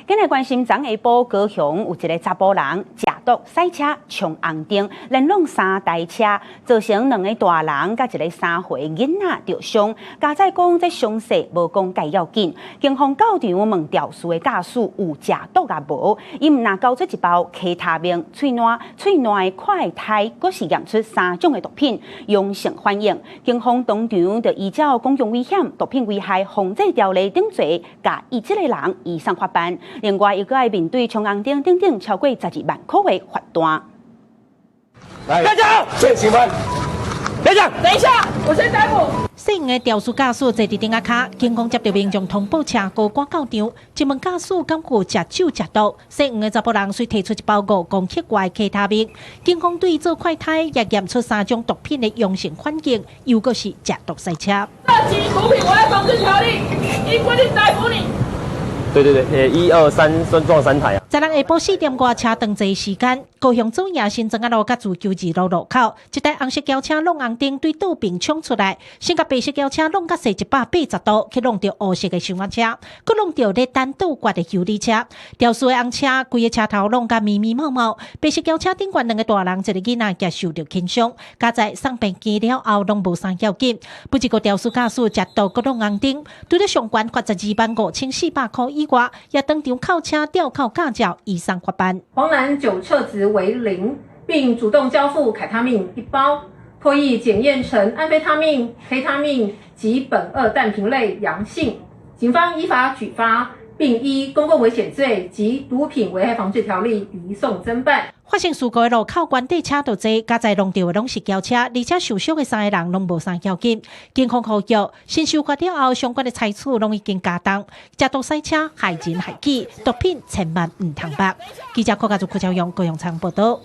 今日關心昨下晡高雄有一个查埔人食毒駛車衝紅燈，連挵三台車，造成兩个大人佮一个3歲囡仔著傷。駕駛講這傷勢無講介要緊，警方到場問肇事的駕駛有食毒抑無？伊毋但交出一包 K 他命，喙瀾喙瀾的快篩，閣是驗出三種的毒品，陽性反應。警方當場就依照公共危險、毒品危害防制條例等罪，共伊這个人移送法辦。另外，伊閣愛面對衝紅燈等等超過12萬箍的罰單。來，大家，謝請問，別講，等一下，我先逮捕。姓黃的肇事駕駛坐佇頂仔跤，警方接著民眾通報車禍趕到場，一問駕駛敢有食酒食毒，姓黃的查埔人遂提出一包5公克外 K 他命，警方對做快篩也驗出三種毒品的陽性反應，又閣是食毒賽車。涉及毒品危害防制條例，依規定逮捕你。對對對，一二三，算撞三台啊！十六下晡4點外車長坐時間，高雄左營新莊仔路佮自求二路路口，一台紅色轎車挵紅燈對倒爿衝出來，先共白色轎車挵甲踅180度，去挵著烏色的小車，閣挵著咧等倒掛的修理車。肇事的紅車規个車頭挵甲密密麻麻，白色轎車頂懸兩个大人，一个囡仔也受著輕傷，佳哉送病院了後攏無啥要緊。不過肇事駕駛食毒閣挵紅燈，除了上懸罰12萬5400箍以外，也當場扣車吊扣駕照，移送法辦。黃男酒測值為0，並主動交付凱他命一包，唾液檢驗呈安非他命、K 他命及苯二氮平類陽性，警方依法舉發，並依公共危險罪及毒品危害防制條例移送偵辦。發生事故的路口原底車就濟，佳哉挵著的攏是轎車，而且受傷的三个人攏無啥要緊。警方呼籲，先受罰了後，相關的裁處攏已經加重。食毒賽車害人害己，毒品千萬毋通捌。記者郭家祖、柯超勇、高永昌報道。